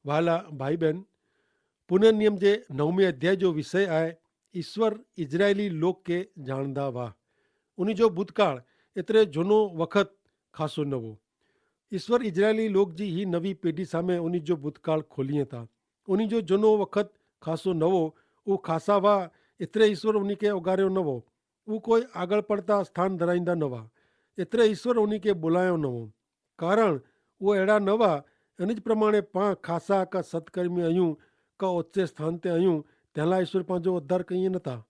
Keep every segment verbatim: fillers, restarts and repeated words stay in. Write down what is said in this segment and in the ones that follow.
વહાલા ભાઈબેન, પુનર્નિયમ જે નવમે અધ્યાય જો વિષય આય, ઈસ્વર ઇઝરાયેલી લોક કે જાણદા વાહ. ઉની જો ભૂતકાળ એતરે જોનો વખત ખાસો નવો. ઈસ્વર ઇઝરાયેલી લોક જી હી નવી પેઢી સામે ઉની જો ભૂતકાળ ખોલિયે તા. ઉની જો જોનો વખત ખાસો નવો. ઉ ખાસા વાહ એતરે ઈસ્વર ઉની કે ઓગાર્યો નવો. ઉ કોઈ આગળ પડતા સ્થાન ધરાઈંદા નવા એતરે ઈસ્વર ઉની કે બોલાયો નવો. કારણ ઉ એડા નવા. અને જ પ્રમાણે પાં ખાસા કા સત્કર્મી અયું કા ઓચ્છે સ્થાન તે અયું તેલા ઈસ્વર પાંજો અધ્યાર કહિયે નતા.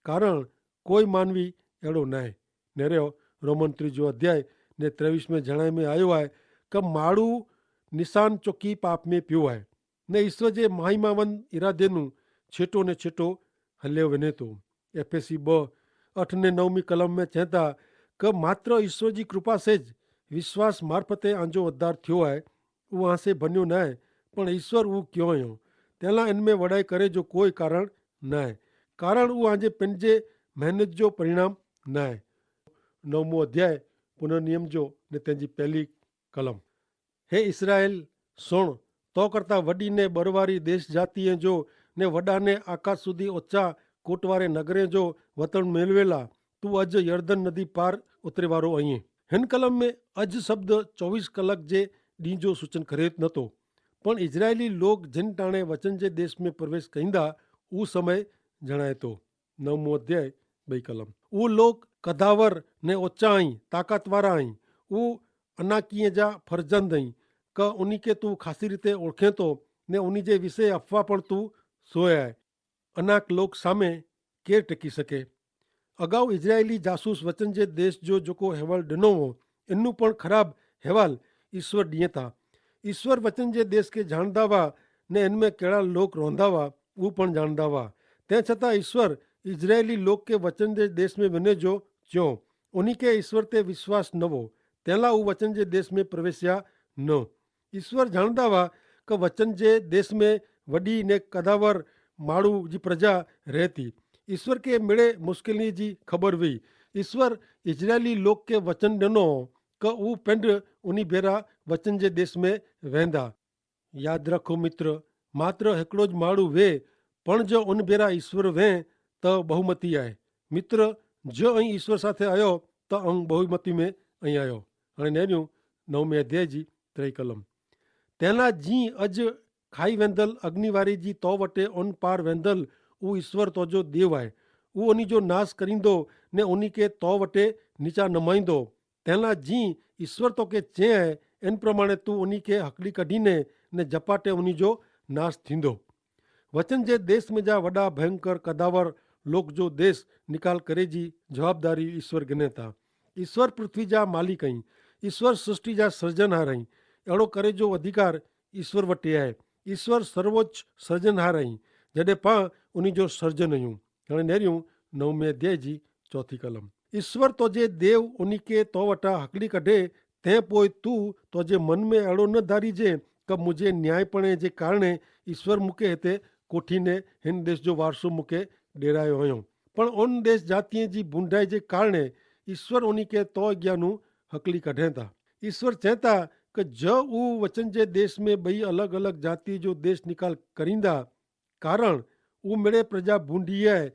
કારણ કોઈ માનવી એડો નાય. નેરે રોમન ત્રીજો અધ્યાય ને ત્રેવીસ મેં જણાય મેં આયો આય કે માડૂ નિશાન ચોકી પાપ મેં પ્યો આય ને ઈસ્વર જે માહિમાવન ઇરાદેનું છેટો ને છેટો હલ્યો વેને તો. એફેસી બ અઠ ને નવમી કલમ મેં ચેતા કે માત્ર ઈસ્વર જી કૃપા સે જ વિશ્વાસ મારફતે આંજો અધ્યાર થયો આય. ઉ આંસે ભન્યો નાય પણ ઈસ્વર ઉ ક્યો અયો તેલા એન મેં વડાઈ કરે જો કોઈ કારણ નાય. કારણ ઉ આજે પેનજે મહેનત જો પરિણામ નાય. નવમો અધ્યાય પુનર્નિયમ જો ને તેની પહેલી કલમ. હે ઇસરાયેલ, સુણ, તો કરતા વડી ને બરવારી દેશ જાતિએ જો ને વડા ને આકાશ સુધી ઓચ્છા કોટવારે નગરે જો વતન મેલવેલા તું અજ યર્દન નદી પાર ઉતરેવારો અહીં. હેન કલમ મેં અજ શબ્દ ચોવીસ કલાક જે દી જો સૂચન કરે નતો. પણ ઇઝરાયેલી લોક જેન ટાણે વચન જે દેશ મેં પ્રવેશ કહીંદા ઉ સમય જણાયતો. નવમો અધ્યાય બઈ કલમ. ઉ લોક કદાવર ને ઓચ્છા અહીં તાકાતવારા અહીં ઉ અનાકીય જા ફરજંદ અહીં કે ઉની કે તું ખાસી રીતે ઓળખેતો ને ઉની જે વિશે અફવા પણ તું સોયાય. અનાક લોક સામે કેર ટેકી શકે? અગાઉ ઇઝરાયેલી જાસૂસ વચન જે દેશ જો જોકો હેવાલ ડેનો હો એનનું પણ ખરાબ હેવાલ ઈસ્વર દિયે તા. ઈસ્વર વચન જે દેશ કે જાણદા વા ને એન મેં કેડા લોક રોંધા વા ઉં પણ જાણદા વા. તે છતાં ઈસ્વર ઇઝરાયેલી લોક કે વચન જે દેશ મેં વને જો ચ્યો. ઉની કે ઈસ્વર તે વિશ્વાસ નવો તેલા ઉં વચન જે દેશ મેં પ્રવેશ્યા ન. ઈસ્વર જાણદા વા કે વચન જે દેશ મેં વડી ને કદાવર માળુ જી પ્રજા રહેતી. ઈસ્વર કે મેળે મુશ્કેલી જી ખબર વી. ઈસ્વર ઇઝરાયેલી લોક કે વચન ડેનો કે ઉં પેંડ ઉની ભેરા વચન જે દેશ મેં વહેંદા. યાદ રાખો મિત્ર, માત્ર હેકડો જ માળુ વે પણ જો ઉન ભેરા ઈસ્વર વે તો બહુમતી આય. મિત્ર, જો અહીં ઈસ્વર સાથે આયો તો અંગ બહુમતી મેં અહીં આયો. અને નેર્યું નવમે અધ્યાય જી ત્રય કલમ. તેના જી અજ ખાઈ વેંધલ અગ્નિવારી જી તો વટે ઉન પાર વેંધલ ઉં ઈસ્વર તોજો દેવ આય. ઉં ઉની જો નાસ કરીંદો ને ઉની કે તો વટે નીચા નમાઈંદો. તેના જી ઈસ્વર તો કે ચે આય એન પ્રમાણે તું ઉની કે હકડી કઢી ને ને જપાટે ઉની જો નાસ થીંદો. વચન જે દેશ મેં જા વડા ભયંકર કદાવર લોક જો દેશ નિકાલ કરે જી જવાબદારી ઈસ્વર ગને તા. ઈસ્વર પૃથ્વી જા માલિક અહીં. ઈસ્વર સૃષ્ટિ જા સર્જન હાર અહીં. એડો કરે જો અધિકાર ઈસ્વર વટે આય. ઈસ્વર સર્વોચ્ચ સર્જન હાર અહીં. જડે પા ઉની જો સર્જન અયું. હણે નેર્યું નવમે અધ્યાય જી ચોથી કલમ. ઈસ્વર તો જે દેવ ઉની કે તો વટા હકડી કઢે તે પોય તું તો જે મન મેં એડો ન ધારી જે કે મુઝે ન્યાયીપણે જે કારણે ઈસ્વર મુકે હેતે કોઠી ને હેન દેશ જો વારસો મુકે ડેરાયો હયો. પણ ઉન દેશ જાતિયે જી ભૂંડાઈ જે કારણે ઈસ્વર ઉની કે તો અજ્ઞાનું હકલી કઢે તા. ઈસ્વર ચેતા કે જો ઉં વચન જે દેશ મેં બહી અલગ અલગ જાતિ જો દેશ નિકાલ કરીંદા. કારણ ઉં મેળે પ્રજા ભૂંડી હૈ.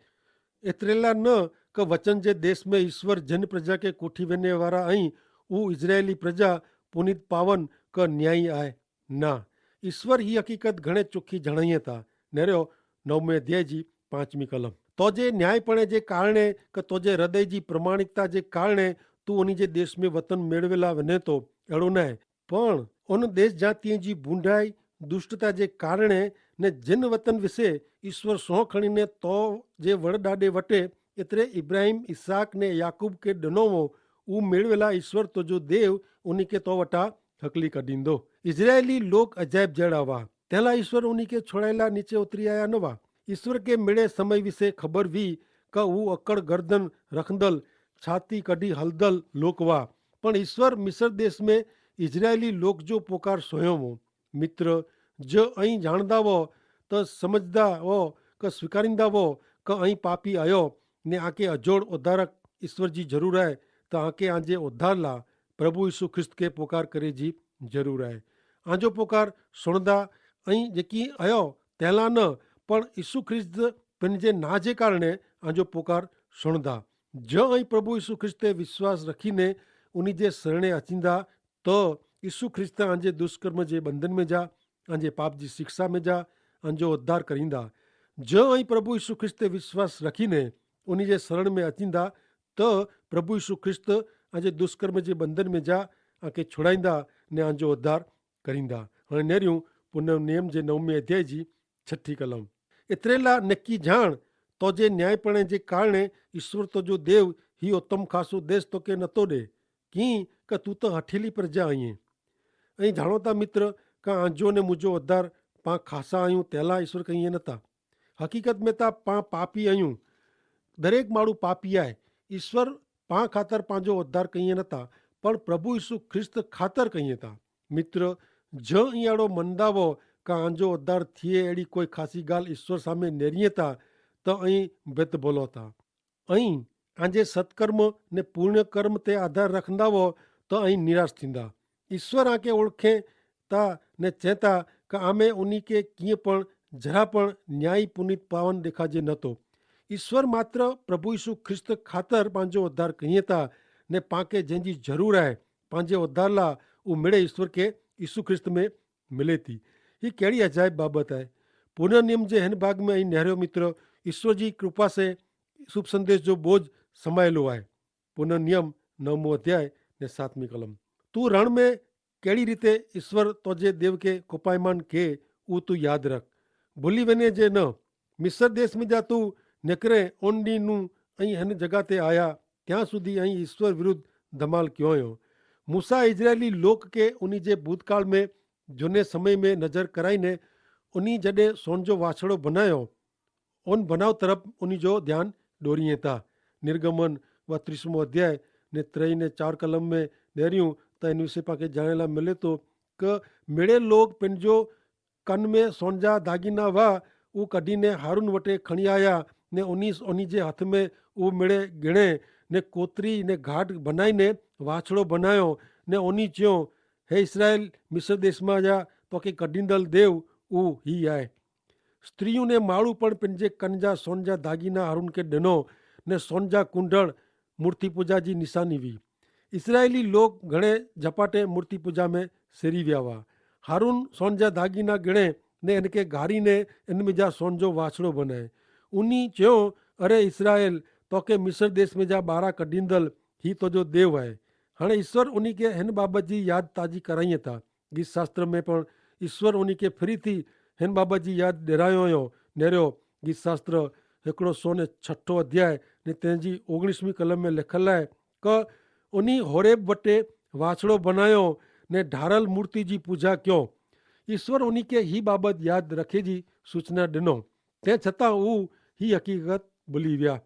એતરેલા ન કે વચન જે દેશ મેં ઈસ્વર જન પ્રજા કે કોઠી વેને વારા અહીં ઉં ઇઝરાયેલી પ્રજા પુનિત પાવન કે ન્યાયી આય. ના, ઈસ્વર હી હકીકત ઘણે ચોખી જણાયે તા. નેર્યો નવમે અધ્યાય જી પાંચમી કલમ. તો જે ન્યાયીપણે જે કારણે કે તો જે હૃદય જી પ્રમાણિકતા જે કારણે તું ઉની જે દેશ મેં વતન મેળવેલા વને તો એડો નાય. પણ ઉન દેશ જાતિયે જી ભૂંડાઈ દુષ્ટતા જે કારણે ને જેન વતન વિશે ઈસ્વર સોંખણી ને તો જે વડદાડે વટે એતરે ઇબ્રાહિમ ઇસ્હાક ને યાકૂબ કે ડનો વો ઉં મેળવેલા ઈસ્વર તો જો દેવ ઉની કે તો વટા હકલી કઢીંદો. ઇઝરાયેલી લોક અજાયબ જેડા વા. તેલા ઈસ્વર ઉની કે છોડાયેલા નીચે ઉતરી આયા ન વા. ઈસ્વર કે મેળે સમય વિશે ખબર વી કે ઉં અકડ ગર્દન રખંદલ છાતી કઢી હલદલ લોક વા. પણ ઈસ્વર મિસર દેશ મેં ઇઝરાયેલી લોક જો પોકાર સોયો વો. મિત્ર, જો અહીં જાણદા વો તો સમઝદા વો કે સ્વીકારીંદા વો કે અહીં પાપી આયો ને આકે અજોડ ઉદ્ધારક ઈસ્વર જી જરૂર આય, તો આકે આજે ઉદ્ધારલા પ્રભુ ઈસુ ખ્રિસ્ત કે પોકાર કરે જી જરૂર આય. આજો પોકાર સુણદા અહીં જેકી અયો તેલા ન, પણ ઈસુ ખ્રિસ્ત પેનજે ના જે કારણે આજો પોકાર સુણદા. જો અહીં પ્રભુ ઈસુ ખ્રિસ્ત તે વિશ્વાસ રખીને ઉની જે સરણે અચીંદા, તો ઈસુ ખ્રિસ્ત આંજે દુષ્કર્મ જે બંધન મેં જા, આંજે પાપ જી શિક્ષા મેં જા, આંજો ઉદ્ધાર કરીંદા. જો અહીં પ્રભુ ઈસુ ખ્રિસ્ત તે વિશ્વાસ રખીને ઉની જે સરણે મેં અચીંદા, તો પ્રભુ ઈસુ ખ્રિસ્ત આંજે દુષ્કર્મ જે બંધન મેં જા, આંકે છોડાઈંદા ને આંજો ઉદ્ધાર કરીંદા. હણે નેર્યું પુનર્નિયમ જે નવમે અધ્યાય જી છઠી કલમ. એતરેલા નક્કી જાણ, તો જે ન્યાયીપણે જે કારણે ઈસ્વર તો જો દેવ હી ઉત્તમ ખાસો દેશ તો કે નતો દે, કિંક તું તો હઠેલી પ્રજા અઇયે. અહીં જાણોતા મિત્ર, કા આંજો ને મુજો ઉદ્ધાર પાં ખાસા આયું તેલા ઈસ્વર કહિયે નતા. હકીકત મેં તા પાં પાપી આયું. દરેક માણું પાપી આય. ઈસ્વર પાં ખાતર પાંજો ઉદ્ધાર કહિયે નતા, પણ પ્રભુ ઈસુ ખ્રિસ્ત ખાતર કહિયે તા. મિત્ર, જો ઇયાડો મનદાવો કા આંજો ઉદ્ધાર થિયે એડી કોઈ ખાસી ગાલ ઈસ્વર સામે નેરિયે તા, તો અહીં ભેત ભલો તા. અહીં આજે સત્કર્મ ને પૂર્ણકર્મ તે આધાર રખંદાવો, તો અહીં નિરાશ થીંદા. ઈસ્વર આંકે ઓળખે તા ને ચેતા કે આમે ઉની કે કિંપણ ઝરા પણ ન્યાયી પુનિત પાવન દેખાજે નતો. ઈસ્વર માત્ર પ્રભુ ઈસુ ખ્રિસ્ત ખાતર પાંજો ઉદ્ધાર કહિયે તા, ને પાંકે જેની જરૂર આય પાંજે ઉદ્ધારલા ઉમેડે ઈસ્વર કે ઈસુ ખ્રિસ્ત મેં મિલે તી. હી કેડી અજાયબ બાબત આય. પુનર્નિયમ જે હેન ભાગ મેં અહીં નહર્યો મિત્ર, ઈસ્વર જી કૃપા સે શુભ સંદેશ જો બોજ સમાયેલો આય. પુનર્નિયમ નવમો અધ્યાય ને સાતમી કલમ. તું રણ મેં કેડી રીતે ઈસ્વર તોજે દેવ કે કોપાઈમાન કે ઉ તું યાદ રખ. ભૂલી વેને જે ન. મિસર દેશ મેં જા તું નેકરે ઓન દી નું અહીં હેન જગા તે આયા, ત્યાં સુધી અહીં ઈસ્વર વિરુદ્ધ ધમાલ ક્યો યો. મૂસા ઇઝરાયેલી લોક કે ઉની જે ભૂતકાળ મેં જોને સમય મેં નજર કરાઈ ને ઉની જડે સોન જો વાછડો ભનાયો, ઉન ભનાવ તરફ ઉની જો ધ્યાન ડોરી તા. નિર્ગમન વા ત્રીસમો અધ્યાય ને ત્રય ને ચાર કલમ મેં નેર્યું, તો એન વિશે પાકે જાણેલા મિલે તો કે મેળે લોગ પેનજો કન મેં સોનજા ધાગીના વા ઉ કઢી ને હારૂન વટે ખણિયાયા, ને ઉની જે હાથ મેં ઉ મેળે ગિણે ને કોતરી ને ઘાટ ભનાઈ ને વાછડો ભનાયો, ને ઉની ચ્યો, હે ઇસરાયેલ, મિસર દેશ માં જા તો કે કઢીંદલ દેવ ઉ હી આય. સ્ત્રીઓ ને માળું પણ પેનજે કનજા સોનજા ધાગીના હારૂન કે ડેનો, ને સોનજા કુંડળ મૂર્તિપૂજા જી નિશાની વી. ઇસરાયેલી લોક ઘણે ઝપાટે મૂર્તિપૂજા મેં સેરી વ્યાવા. હારૂન સોનજા ધાગીના ગણે ને એનકે ગારી ને એનમેજા સોનજો વાછડો બનાય. ઉની ચ્યો, અરે ઇસરાયેલ, તો કે મિસર દેશ મેં જા બારા કઢીંદલ હી તો જો દેવ આય. હાણે ઇશ્વર ઉની કે હેન બાબત જી યાદ તાજી કરાઈ થા. ગીત શાસ્ત્ર મેં પણ ઇશ્વર ઉની કે ફરી થી હેન બાબત જી યાદ ડેરાયો યો. નેરો ગીત શાસ્ત્ર હેકડો સો ને છઠો અધ્યાય ને તેની ઓગણીસમી કલમ મેં લેખલ હૈ કે ઉની હોરેબ વટે વાછડો બનાયો ને ઢારલ મૂર્તિ જી પૂજા ક્યો. ઇશ્વર ઉની કે હી બાબત યાદ રખે જી સૂચના ડેનો. તે છતાં ઉહ હી હકીકત ભૂલી વ્યા.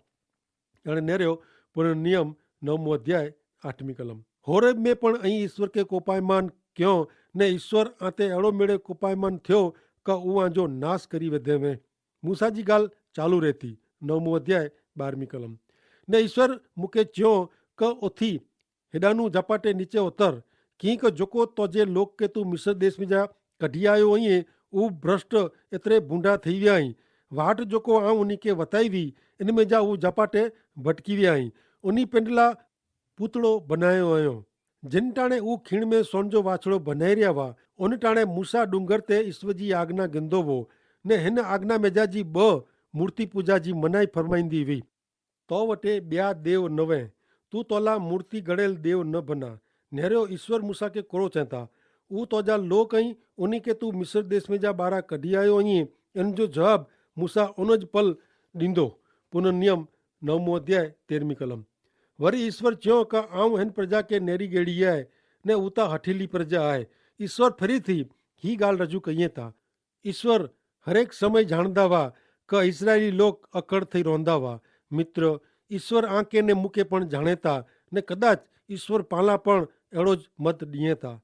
અણે નેર્યો પુનર્નિયમ નવમો અધ્યાય આઠમી કલમ. હોરેબ મેં પણ અહીં ઈસ્વર કે કોપાયમાન ક્યો, ને ઈસ્વર આતે એડો મેળે કોપાયમાન થ્યો, કા ઉઆ જો નાસ કરી વધે મેં. મૂસા જી ગાલ ચાલુ રહેતી. નવમો અધ્યાય બારમી કલમ. ને ઈસ્વર મુકે ચ્યો, કા ઓથી હેડાનું ઝપાટે નીચે ઓતર, કિંક જોકો તોજે લોક કે તું મિસર દેશ મેં જા કઢ઼ી આયો અહીં, ઉં ભ્રષ્ટ એતરે ભૂંડા થઈ વ્યા અહીં. વાટ જોકો આઉં ઉની કે વતાઈ વી, એન મેં જા ઉં ઝપાટે ભટકી વ્યા અહીં. ઉની પેંડલા પૂતળો બનાયો અયો. જેન ટાણે ઉં ખીણ મેં સોન જો વાછડો બનાઈ રહ્યા વા, ઉન ટાણે મૂસા ડુંગર તે ઈસ્વ જી આગના ગિંદો વો, ને હેન આગના મેં જા જી બહ મૂર્તિ પૂજા જી મનાઈ ફરમાઈંદી વી. તો વટે બ્યા દેવ નવે, તું તોલા મૂર્તિ ગડેલ દેવ ન ભના. નેરો ઈસ્વર મૂસા કે કોરો ચેંતા, ઉં તોજા લોક અહીં ઉની કે તું મિસર દેશ મેં જા બારા કઢ઼ી આયો અહીં. એન જો જવાબ મૂસા ઉન જ પલ દીંદો. પુનર્નિયમ નવમો અધ્યાય તેરમી કલમ. વરી ઈસ્વર ચ્યો કા આઉં હેન પ્રજા કે નેરી ગેડી આય, ને ઉતા હઠીલી પ્રજા આય. ઈસ્વર ફરી થી હી ગાલ રજૂ કહિયે તા. ઈસ્વર હરેક સમય જાણદા વા, કે ઇસરાયેલી લોક અકડ થઈ રોંધા વા. મિત્ર, ઈસ્વર આંકે ને મુકે પણ જાણેતા, ને કદાચ ઈસ્વર પાલા પણ એડો જ મત દિયેતા.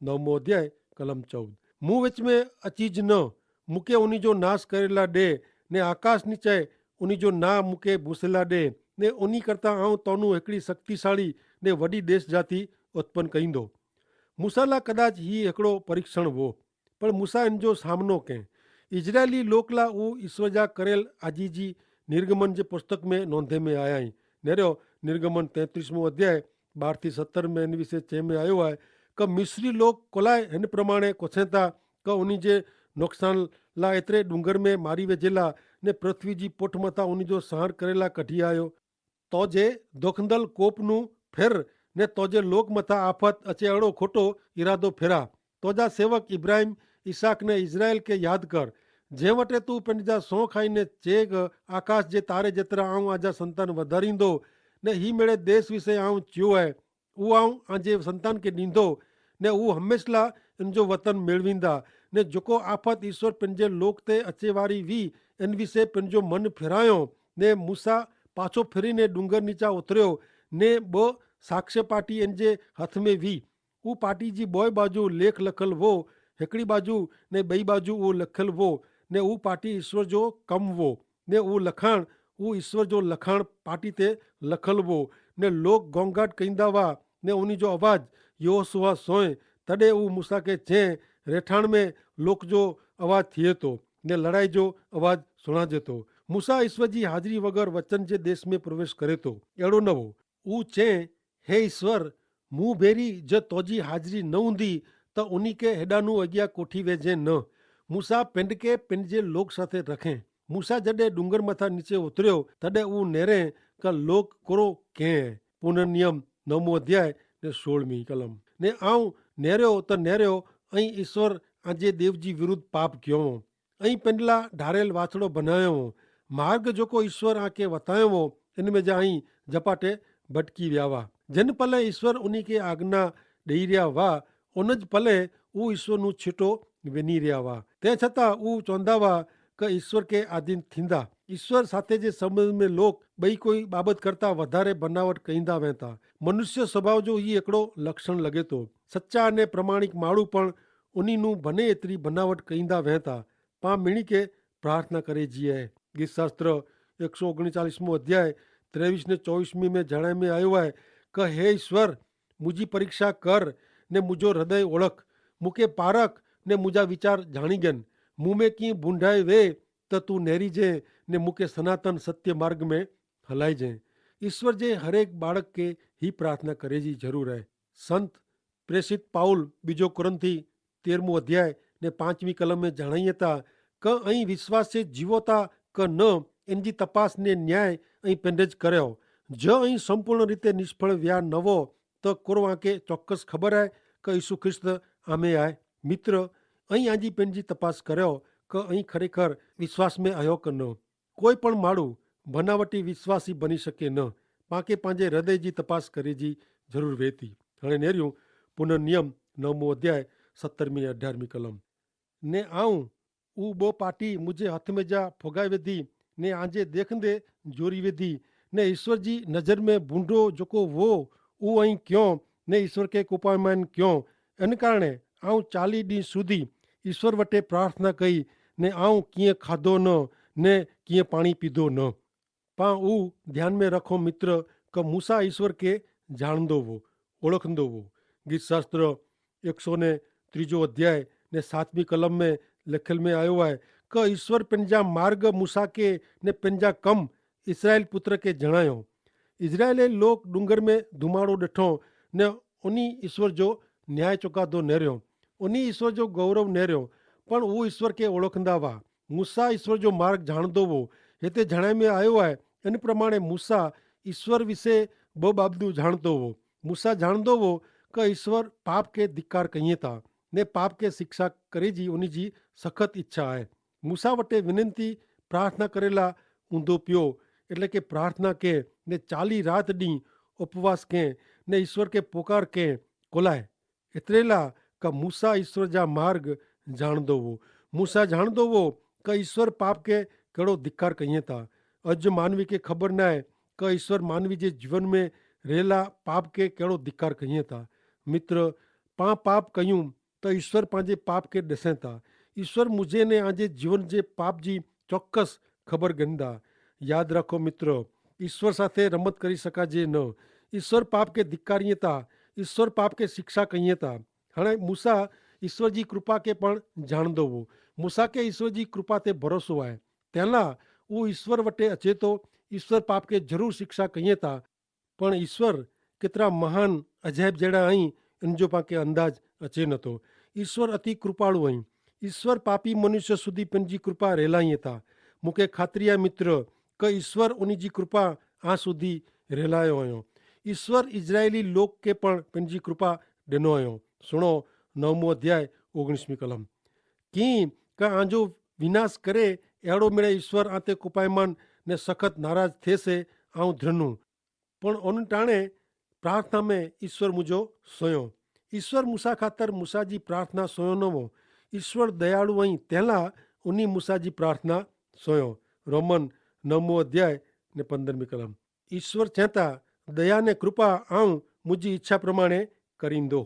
નવમો અધ્યાય કલમ ચૌદ. મું વચ મેં અચીજ ન, મુકે ઉની જો નાસ કરેલા ડે, ને આકાશ નીચે ઉની જો ના મુકે ભૂસેલા દે, ને ઉની કરતા આઉં તોનું હેકડી શક્તિશાળી ને વડી દેશ જાતિ ઉત્પન કઈંદો. મૂસા લા કદાચ હી હેકડો પરિક્ષણ વો, પણ મૂસા એન જો સામનો કહેં. ઇઝરાયેલી લોક લા ઉં ઇશ્વર જા કરેલ આજી જી નિર્ગમન જે પુસ્તક મેં નોંધે મેં આયા હી. નેરો નિર્ગમન તેત્રીસમો અધ્યાય બાર થી સત્તર મેં એન વિશે ચેહ મેં આયો હૈ, કે મિશ્રી લોક કોલાએ હેન પ્રમાણે કોછેતા કે ઉની જે નોકસાન લા એતરે ડુંગર મેં મારી વેજેલા, ને પૃથ્વી જી પોઠ મતા ઉની જો સહાર કરેલા કઢ઼ી આયો. તો જે દોખંદલ કોપનું ફેર, ને તો જે લોક મતા આફત અચે અડો ખોટો ઇરાદો ફેરા. તો જા સેવક ઇબ્રાહિમ, ઇસાક ને ઇઝરાયેલ કે યાદ કર, જે વટે તું પેનજા સોં ખાઈ ને ચેગ આકાશ જે તારે જેતરા આઉં આજા સંતાન વધારી દો, ને હી મેળે દેશ વિશે આઉં ચ્યો હૈ, ઉઆઉં આજે સંતાન કે નીંધો, ને ઉહ હમેંશલા એન જો વતન મેળવીંદા. ને જોકો આફત ઈસ્વર પેનજે લોક તે અચેવારી વી, એન વિશે પેનજો મન ફેરાયો. ને મૂસા પાછો ફેરી ને ડુંગર નીચા ઉતર્યો, ને બહ સાક્ષ પાટી એન જે હથ મેં વી. ઉપાટી જી બોય બાજુ લેખ લખલ વો, હેકડી બાજુ ને બઈ બાજુ ઉહ લખલ વો, ને ઉપાટી ઈસ્વર જો કમ વો. ને ઉહ લખાણ ઉહ ઈસ્વર જો લખાણ પાટી તે લખલ વો. ને લોક ગોંગાટ કઈંદા વા, ને ઉની જો અવાજ યહોસુઆ સોય. તદે ઉહ મૂસા કે ચે, રેઠાણ મેં લોક જો અવાજ થિયે તો, ને લડાઈ જો અવાજ સુણાજે તો. મૂસા ઈસ્વર જી હાજરી વગર વચન જે દેશ મેં પ્રવેશ કરે તો એડો નવો. ઉહ ચે, હે ઈસ્વર, મુભેરી જે તોજી હાજરી ન ઉંધી, તો ઉની કે હેડાનું અગિયા કોઠી વેજે ન. મૂસા પેંડ કે પેંડ જે લોક સાથે રખે. મૂસા જડે ડુંગર માથા નીચે ઉતર્યો તદે ઉહ નેરે કે લોક કોરો કેહ. પુનર્નિયમ નવમો અધ્યાય ને સોળમી કલમ. ને આઉં નેર્યો તો નેર્યો, અહીં ઈસ્વર આજે દેવજી વિરુદ્ધ પાપ ક્યો. અહીં પેંડલા ઢારેલ વાછડો બનાયો વો. માર્ગ જોકો ઈસ્વર આંકે વતાયો વો, એન મેં જા અહીં જપાટે ભટકી વ્યાવા. જેન પલે ઈસ્વર ઉની કે આજ્ઞા દઈ રહ્યા વા, ઉન જ પલે ઉં ઈસ્વરનું છીટો વેની રહ્યા વા. તે છતાં ઉં ચોંદા વા કે ઈસ્વર કે આધીન થીંદા. ઈસ્વર સાથે જે સંબંધ મેં લોક બઈ કોઈ બાબત કરતા વધારે બનાવટ કઈંદા વહેતા. મનુષ્ય સ્વભાવ જો હી એકડો લક્ષણ લગેતો. સચ્ચા અને પ્રમાણિક માળું પણ ઉનીનું ભને એતરી બનાવટ કઈંદા વહેતા. પાં મિણી કે પ્રાર્થના કરે જીએ. ગીતશાસ્ત્ર એકસો ઓગણચાલીસમો અધ્યાય ત્રેવીસ ને ચોવીસમી મેં જણાઈ મેં આયો હૈ, કે હે ઈસ્વર, મુજી પરીક્ષા કર ને મુજો હૃદય ઓળખ, મુકે પારખ ને મુજા વિચાર જાણી ગન. મુમે કી ભૂંડાઈ વે તો તું નેરી જે, ને મુકે સનાતન સત્ય માર્ગ મેં હલાઈ જે. ઈસ્વર જે હરેક બાળક કે હી પ્રાર્થના કરે જી જરૂર હૈ. સંત પ્રેસિત પાઉલ બીજો કોરિંથી તેરમું અધ્યાય ને પાંચમી કલમ મેં જણાઈ થા, કે અહીં વિશ્વાસ સે જીવો થા કે ન, એનજી તપાસ ને ન્યાય અહીં પેંધે જ કર્યો. જો અહીં સંપૂર્ણ રીતે નિષ્ફળ વ્યા નવો, તો કોરો આંકે ચોક્કસ ખબર હૈ કે ઈસુ ખ્રિસ્ત આમે આય? મિત્ર, અહીં આજી પેનજી તપાસ કર્યો કે અહીં ખરેખર વિશ્વાસ મેં અયો કે ન? કોઈ પણ માડૂ ભનાવટી વિશ્વાસી બની શકે ન. પાંકે પાંજે હૃદય જી તપાસ કરે જી જરૂર વેતી. હણે નેર્યું પુનર્નિયમ નવમો અધ્યાય સત્તરમી અઢ્યારમી કલમ. ને આઉં ઉં બો પાટી મુઝે હથ મેં જા ફોગાઈ વેધી, ને આજે દેખંદે જોરી વેધી, ને ઈસ્વર જી નજર મેં ભૂંડો જોકો વો ઉં અહીં ક્યો, ને ઈસ્વર કે કુપાયમાન ક્યો. એન કારણે આઉં ચાલી દી સુધી ઈસ્વર વટે પ્રાર્થના કઈ, ને આઉં કિંય ખાધો ન ને કિંય પાણી પીધો ન. પાં ઉં ધ્યાન મેં રખો મિત્ર, કે મૂસા ઈસ્વર કે જાણદો વો, ઓળખદો વો. ગીતશાસ્ત્ર એકસો ને ત્રીજો અધ્યાય ને સાતમી કલમ મેં લેખલ મેં આયો હૈ, કે ઈસ્વર પેનજા માર્ગ મૂસા કે ને પેનજા કમ ઇસરાયેલ પુત્ર કે જણાયો. ઇસરાયેલે લોક ડુંગર મેં ધુમાડો ડેઠો ને ઉની ઈસ્વર જો ન્યાય ચોકાદો નેર્યો. ઉની ઈસ્વર જો ગૌરવ નેર્યો. પણ ઉં ઈસ્વર કે ઓળખંદા વા. મૂસા ઈસ્વર જો માર્ગ જાણદો વો. હેતે જણાય મેં આયો હૈ, એન પ્રમાણે મૂસા ઈસ્વર વિશે બહ બાબદુ જાણદો વો. મૂસા જાણદો વો કે ઈસ્વર પાપ કે ધિક્કાર કહિયે તા, ને પાપ કે શિક્ષા કરે જી ઉની જી સખત ઇચ્છા હૈ. મૂસા વટે વિનંતી પ્રાર્થના કરેલા ઊંધો પ્યો, એટલે કે પ્રાર્થના કે ને ચાલી રાત દી ઉપવાસ કે ને ઈસ્વર કે પોકાર કે કોલાય. એતરેલા કે મૂસા ઈસ્વર જા માર્ગ જાણદો વો. મૂસા જાણદો વો કે ઈસ્વર પાપ કે કેડો ધિક્કાર કહિયે તા. અજ માનવી કે ખબર નાય કે ઈસ્વર માનવી જે જીવન મેં રહેલા પાપ કે કેડો ધિક્કાર કહિયે તા. મિત્ર, પાં પાપ કહ્યું તો ઈસ્વર પાંજે પાપ કે ડસે તા. ઈસ્વર મુઝે ને આજે જીવન જે પાપ જી ચોક્કસ ખબર ગંદા. યાદ રાખો મિત્ર, ઈસ્વર સાથે રમત કરી શકાજે ન. ઈસ્વર પાપ કે ધિક્કારિયે તા. ઈસ્વર પાપ કે શિક્ષા કહિયે તા. હણે મૂસા ઈસ્વર જી કૃપા કે પણ જાણદો વો. મૂસા કે ઈસ્વર જી કૃપા તે ભરોસો આય. તેલા ઉં ઈસ્વર વટે અચેતો. ઈસ્વર પાપ કે જરૂર શિક્ષા કહિયે તા. પણ ઈસ્વર કેતરા મહાન અજાયબ જેડા અહીં, એનજો પાંકે અંદાજ અચે નતો. ઈસ્વર અતિ કૃપાળુ અહીં. ઈસ્વર પાપી મનુષ્ય સુધી પેનજી કૃપા રેલાઈ તા. મુકે ખાતરી આ મિત્ર, કે ઈસ્વર ઉની જી કૃપા આ સુધી રેલાયો અયો. ઈસ્વર ઇઝરાયેલી લોક કે પણ પેનજી કૃપા ડેનો અયો. સુણો, નવમો અધ્યાય, ઓગણીસમી કલમ. કિં કા આજો વિનાશ કરે એડો મેળે ઈસ્વર આતે કોપાયમાન ને સખત નારાજ થેસે. આઉં ધ્રનું. પણ ઓનટાણે પ્રાર્થના મેં ઈસ્વર મુજો સોયો. ઈસ્વર મૂસા ખાતર મૂસા જી પ્રાર્થના સોયો નવો. ઈસ્વર દયાળુ અહીં તેલા ઉની મૂસા જી પ્રાર્થના સોયો. રોમન નવમો અધ્યાય ને પંદરમી કલમ. ઈસ્વર ચેતા, દયા ને કૃપા આઉં મુજી ઈચ્છા પ્રમાણે કરીંદો.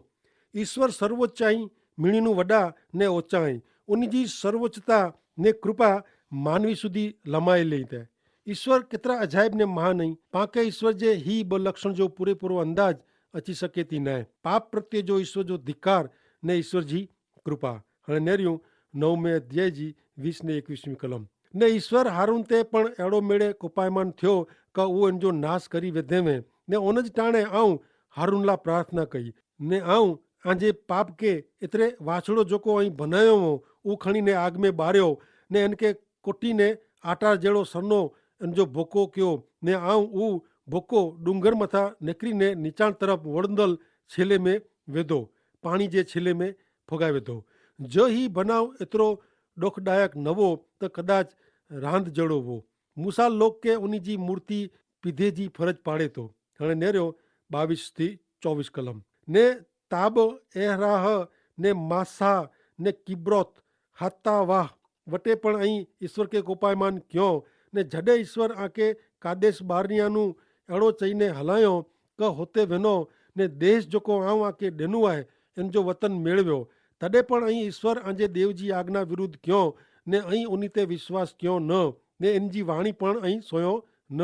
ઈસ્વર સર્વોચ્ચાઈ મિણીનું વડા ને ઓચાઈ. ઉની જી સર્વોચ્ચતા ને કૃપા માનવી સુધી લમાઈ લઈ તે. ઈસ્વર કેતરા અજાયબ ને મહાન હૈં. પાંકે ઈસ્વર જે હી બ લક્ષણ જો પૂરેપૂરો અંદાજ અચી શકેતી નાય. પાપ પ્રત્યે જો ઈસ્વર જો ધિક્કાર ને ઈસ્વર જી કૃપા. હણે નેર્યું નવમે અધ્યાય જી વીસ ને એકવીસમી કલમ. ને ઈસ્વર હારૂન તે પણ એડો મેળે કોપાયમાન થયો, કા ઉ એનજો નાશ કરી વેધેવે. ને ઓન જ ટાણે આઉં હારૂન લા પ્રાર્થના કઈ. ને આઉં આજે પાપ કે એતરે વાછડો જોકો અહીં ભનાયો હો, ઉ ખણીને આગ મેં બાર્યો, ને એનકે કોટી ને આટાર જેડો સરનો એનજો ભોકો કયો. ને આઉં ઉ ભોકો ડુંગર મથા નેકરી ને નીચાણ તરફ વડંદલ છેલે મેં વેધો, પાણી જે છેલે મેં ફોગાઈ વેધો. જો હી ભનાવ એતરો ડોખદાયક નવો, તો કદાચ રાંધ જેડો વો. મૂસા લોક કે ઉની જી મૂર્તિ પીધે જી ફરજ પાડે તો. હણે નેર્યો બાવીસ થી ચોવીસ કલમ. ને તાબ એહરાહ ને માસા ને કિબ્રોથ હાત્તા વાહ વટે પણ અહીં ઈસ્વર કે કોપાયમાન ક્યો. ને જડે ઈસ્વર આંકે કાદેશ બારનિયાનું એડો ચહીને હલાયો, કે હોતે વેનો ને દેશ જોકો આઉં આંકે ડેનું આય એન જો વતન મેળવ્યો. તદે પણ અહીં ઈસ્વર આજે દેવજી આજ્ઞા વિરુદ્ધ ક્યો, ને અહીં ઉની તે વિશ્વાસ ક્યો ન, ને એન જી વાણી પણ અહીં સોયો ન.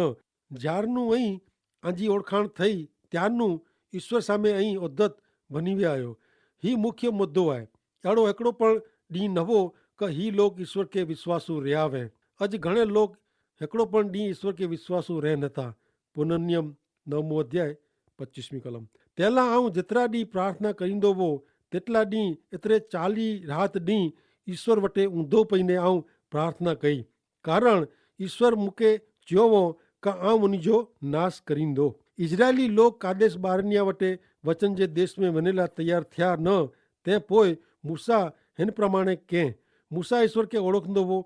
જ્યારનું અહીં આજી ઓળખાણ થઈ ત્યારનું ઈસ્વર સામે અહીં ઓદ્ધત ભનીવે આયો. હી મુખ્ય મુદ્ધો આય. એડો હેકડો પણ દી નવો કે હી લોક ઈસ્વર કે વિશ્વાસુ રહ્યા વે. અજ ઘણે લોક હેકડો પણ દી ઈસ્વર કે વિશ્વાસુ રહે નતા. પુનર્નિયમ નવમો અધ્યાય પચ્ચીસમી કલમ. તેલા આઉં જેતરા દી પ્રાર્થના કરીંદો વો તેટલા દી એતરે ચાલી રાત દી ઈસ્વર વટે ઊંધો પઈને આઉં પ્રાર્થના કઈ. કારણ ઈસ્વર મુકે ચ્યોવો કા આઉં ઉની જો નાસ કરીંદો. ઇઝરાયેલી લોક કાદેશ બારનિયા વટે વચન જે દેશ મેં વનેલા તૈયાર થ્યા ન. તે પોય મૂસા હેન પ્રમાણે કેહ. મૂસા ઈસ્વર કે ઓળખંદો વો.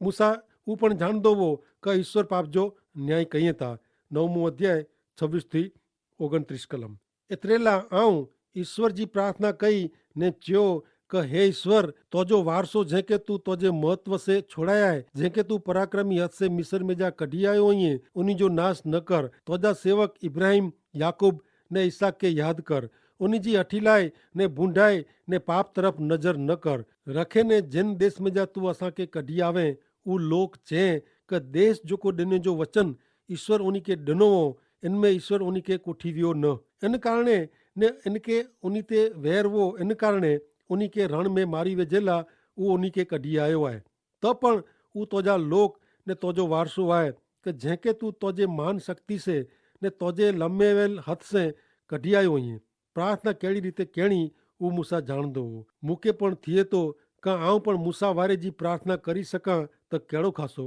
મૂસા ઉપણ જાણદો વો કા ઈસ્વર પાપ જો ન્યાય કહિયે તા. નવમો અધ્યાય છવીસ થી ઓગણત્રીસ કલમ. એતરેલા આઉં ઈસ્વર જી પ્રાર્થના કઈ ને ચ્યો, કે હે ઈસ્વર, તોજો વારસો જેંકે તું તોજે મહત્વ સે છોડાયા હૈ, જેંકે તું પરાક્રમી હત સે મિસર મેં જા કઢ઼ી આયો હૈં, ઉની જો નાસ ન કર. તોજા સેવક ઇબ્રાહિમ, યાકૂબ ને ઇસ્હાક કે યાદ કર. ઉની જી હઠીલાઈ ને ભૂંડાઈ ને પાપ તરફ નજર ન કર. રખે ને જેન દેશ મેં જા તું અસાંકે કઢ઼ી આવે ઉ લોક ચે, કે દેશ જોકો દેને જો વચન ઈસ્વર ઉની કે દેનો હો, એન મેં ઈસ્વર ઉની કે કોઠી વ્યો ન. એન કારણે ને એન કે ઉની તે વહેર વો એન કારણે ઉની કે રણ મેં મારી વેજેલા ઉ ઉની કે કઢ઼ી આયો આય. તો પણ ઉ તોજા લોક ને તોજો વારસો આય, કે જેંકે તું તોજે માન શક્તિ સે ને તોજે લમેવેલ હત સે કઢ઼ી આયો હૈં. પ્રાર્થના કેડી રીતે કેણી ઉં મૂસા જાણદો હો. મુકે પણ થિયે તો કા આઉં પણ મૂસા વારે જી પ્રાર્થના કરી સકાં? તો કેડો ખાસો.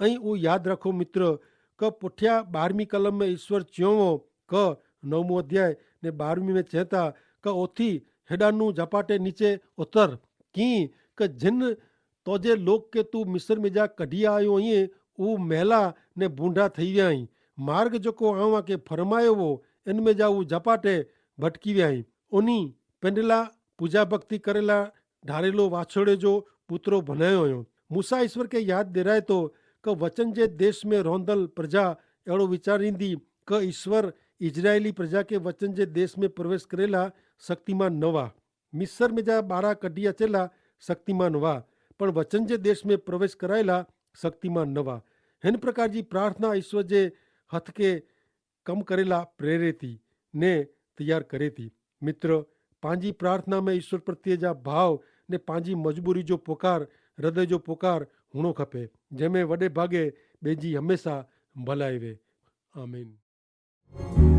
અહીં ઉં યાદ રાખો મિત્ર, કે પુઠ્યા બારમી કલમ મેં ઈસ્વર ચ્યોંવો કે નવમો અધ્યાય ને બારમી મેં ચેંતા, કે ઓથી હેડાનું જપાટે નીચે ઉતર, કિં કે જિન તોજે લોક કે તું મિસર મેં જા કઢ઼ી આયો હૈં, ઉં મહિલા ને ભૂંડા થઈ વ્યા હૈં. માર્ગ જોકો આઉં આકે ફરમાયો વો એન મેં જા ઉં જપાટે ભટકી વ્યા હૈં. ઉની પેંડલા પૂજા ભક્તિ કરેલા ઢારેલો વાછોડે જો પૂતરો ભનાયો હૈં. મૂસા ઈસ્વર કે યાદ દેરાય તો કે વચન જે દેશ મેં રોંધલ પ્રજા એડો વિચારીંદી કે ઈસ્વર ઇઝરાયેલી પ્રજા કે વચન જે દેશ મેં પ્રવેશ કરેલા શક્તિમાન નવા. મિસર મેં જા બારા કઢ઼ી અચેલા શક્તિમાન વા, પણ વચન જે દેશ મેં પ્રવેશ કરાયેલા શક્તિમાન નવા. હેન પ્રકાર જી પ્રાર્થના ઈસ્વર જે હથ કે કમ કરેલા પ્રેરે થી ને તૈયાર કરે થી. મિત્ર, પાંજી પ્રાર્થના મેં ઈસ્વર પ્રત્યે જા ભાવ ને પાંજી મજબૂરી જો પોકાર, હૃદય જો પોકાર હુણો ખપે, જેમે વડે ભાગે બેજી હમેંસા ભલાઈ વે. આમીન.